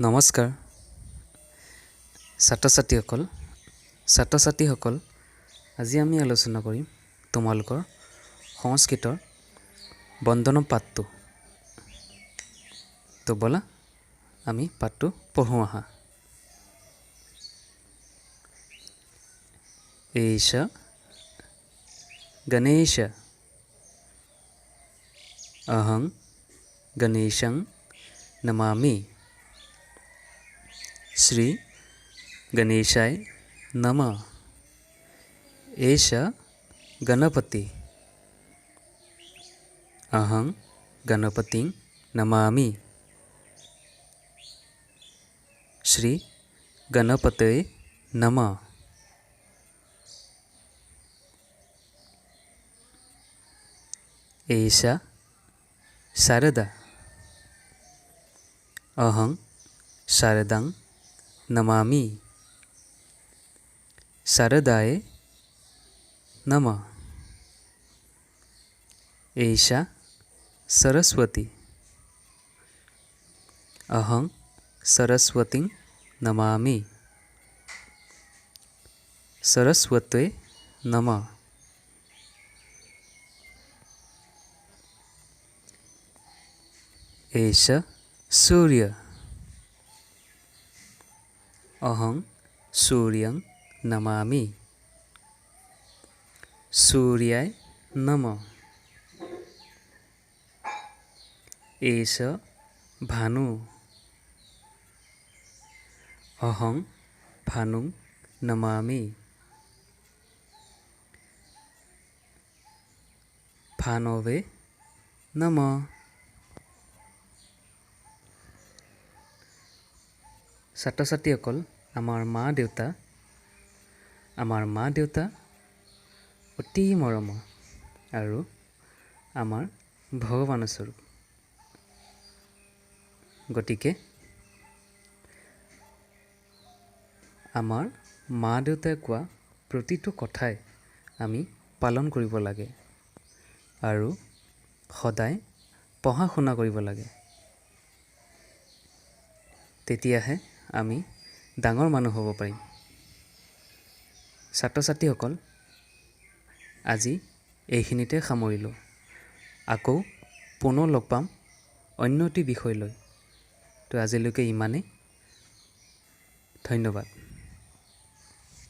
নমস্কাৰ ছাত্ৰ-ছাত্ৰীসকল। ছাত্ৰ-ছাত্ৰীসকল, আজি আমি আলোচনা কৰিম তোমালোকৰ সংস্কৃতৰ বন্দনম পাঠটো। তো ব'লা, আমি পাঠটো পঢ়োঁ আহা। এষ গণেশ, অহং গণেশং নমামি। শ্ৰী গণেশায় নমঃ। এষ গণপতি, অহং গণপতিং নমামি। শ্ৰী গণপতয়ে নমঃ। এষা শাৰদা, অহং শাৰদাং নমামি। শাৰদায় নমঃ। এষা সৰস্বতী, অহং সৰস্বতীং নমামি। সৰস্বত্যৈ নমঃ। এষ সূৰ্য, অহং সূৰ্যং নমামি। সূৰ্যায় নমঃ। এষ ভানু, অহং ভানুং নমামি। ভানৱে নমঃ। ছাত্ৰ ছাত্ৰীসকল, আমাৰ মা দেউতা, আমাৰ মা দেউতা অতি মৰমৰ আৰু আমাৰ ভগৱানৰ স্বৰূপ। গতিকে আমাৰ মা দেউতাই কোৱা প্ৰতিটো কথাই আমি পালন কৰিব লাগে আৰু সদায় পঢ়া শুনা কৰিব লাগে। তেতিয়াহে আমি ডাঙৰ মানুহ হ'ব পাৰিম। ছাত্ৰ ছাত্ৰীসকল, আজি এইখিনিতে সামৰিলোঁ। আকৌ পুনৰ লগ পাম অন্য এটি বিষয় লৈ। তো আজিলৈকে ইমানেই, ধন্যবাদ।